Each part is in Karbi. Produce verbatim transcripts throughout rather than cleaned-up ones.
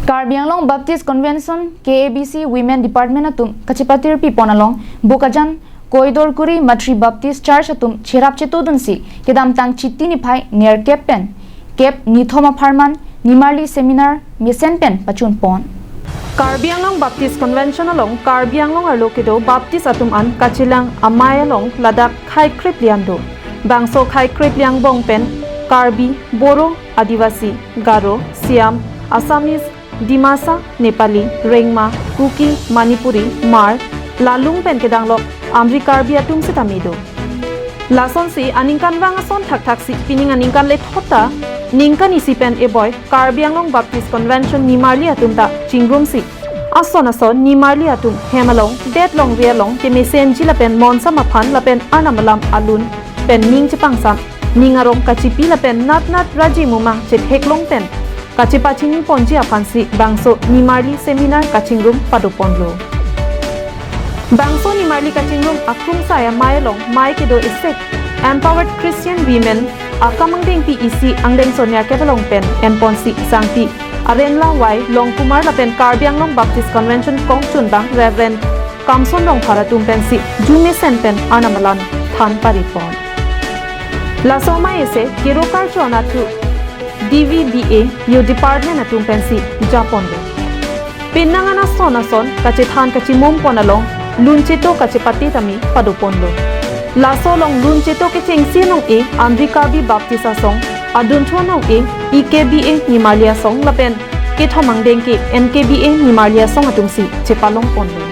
Karbi Anglong Baptist Convention, K A B C Women Department atum kachepatirpi pon along Bokajan Koidorkuri Matri Baptist Church atum cherap chetudunsi kedamtang Chiti niphai nerkep pen kep nithom apharman nimarli seminar mesen pen pachun pon. Karbi Anglong Baptist Convention along Karbi Anglong arlo kedo Baptist atum an kachelang amei along ladak khei krip lian do. Bangso khei krip lian angbong pen Karbi, Boro, Adivasi, Garo, Siam, Assamese, Dimasa, Nepali, Rengma, Kuki, Manipuri, Hmar, Lalung pen kedanglok Amri Karbi atum sitame do. Lasonsi aningkanvang ason thakthaksi pining aningkan lethot ta ningkan isi pen eboi Karbi Anglong Baptist Convention nimarli atum ta chingrumsi ason ason nimarli atum hem along, det longri along kemesenji lapen monsam aphan lapen arnam alam alun pen ning chepangsam, ning arong kachipi lapen natnat raji mumang chetheklong pen kachepachini ponji aphansi bangso nimarli seminar kachingrum padoponlo. Bangso nimarli kachingrum akrungsai amei along mei kedo esek Empowered Christian Women akamangdengpi isi angdengso nerkep along pen enponsi sangpi Arenla Y Longkumar lapen Karbi Anglong Baptist Convention kongchunbang Reverend Kamson Rongphar atum pensi ju mesen pen arnam alam than paripon. Laso amei ese kero karcho anatthu D V B A Youth Department atum pensi japonlo. Penang an ason ason kachethan kachimum pon along lun cheto kachepate tame padoponlo. Laso along lun cheto kechengsi nong-e Amri Karbi Baptist Asong, adunthu nong-e E K B A nimarli asong lapen kethom angdeng ke N K B A nimarli asong atumsi chepalong ponlo.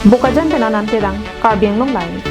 Bokajan pen Anand Terang, Karbi Anglong Live.